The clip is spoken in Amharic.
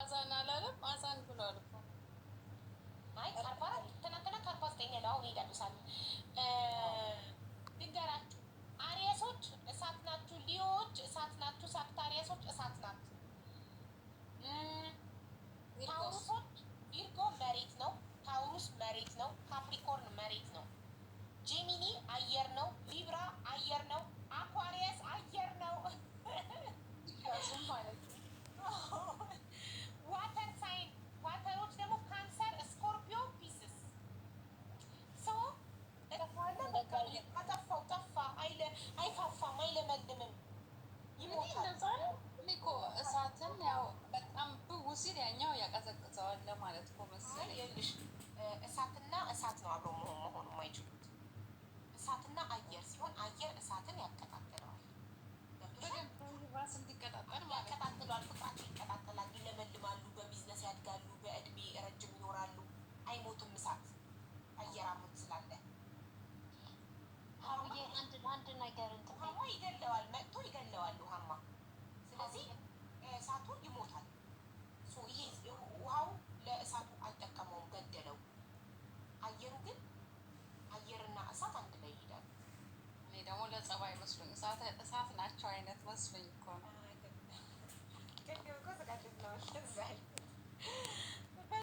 አዛን አላለም? አዛን ብሏል እኮ። አይ፣ ከ44፣ ትናንትና ከ49 ያለው አሁን ይሄዳሉ። ሳሚ፣ ልንገራችሁ፣ አሪየሶች እሳት ናችሁ፣ ሊዮዎች እሳት ናችሁ፣ ሳግታሪየሶች እሳት ናችሁ። ታውሩሶች፣ ቪርጎ መሬት ነው፣ ታውሩስ መሬት ነው፣ ካፕሪኮርን መሬት ነው፣ ጄሚኒ አየር ነው፣ ሊብራ አየር ነው፣ አኳሪየስ አየር ነው። ማለት ነው። Water sign፣ water ኦች ደግሞ ካንሰር፣ ስኮርፒዮ፣ ፒስስ። So አጠፋው፣ ጠፋ፣ አይፋፋም፣ አይለመልምም፣ ይሞታል። እንደዛ ነው። እኔ እኮ እሳትን ያው በጣም ብው ሲል ያኛው ያቀዘቅዘዋል ለማለት እኮ መሰለኝ። ይኸውልሽ፣ እሳትና እሳት ነው አብሮ መሆኑ የማይችሉት። እሳትና አየር ሲሆን አየር እሳትን ያቀጣጥለዋል። ገብቶሻል? በደንብ ራስ እንዲቀጣጠል ማለት ነው። ያቀጣጥለዋል። ፍቅራቸው ይቀጣጠላል፣ ይለመልማሉ፣ በቢዝነስ ያድጋሉ፣ በእድሜ ረጅም ይኖራሉ። አይሞትም እሳት አየር አብሮት ስላለ። አብዬ፣ አንድ አንድ ነገር እንትን ውሃማ ይገለዋል፣ መጥቶ ይገለዋል ውሃማ። ስለዚህ እሳቱ ይሞታል። So ይሄ ውሃው ለእሳቱ አልጠቀመውም፣ ገደለው። አየሩ ግን፣ አየርና እሳት አንድ ላይ ይሄዳሉ። እኔ ደግሞ ለጸባይ መስሎኝ፣ እሳት እሳት ናቸው አይነት መስሎኝ እኮ ነው። ቅድም እኮ ስቀልድ ነው እንደዛ ያልኩት።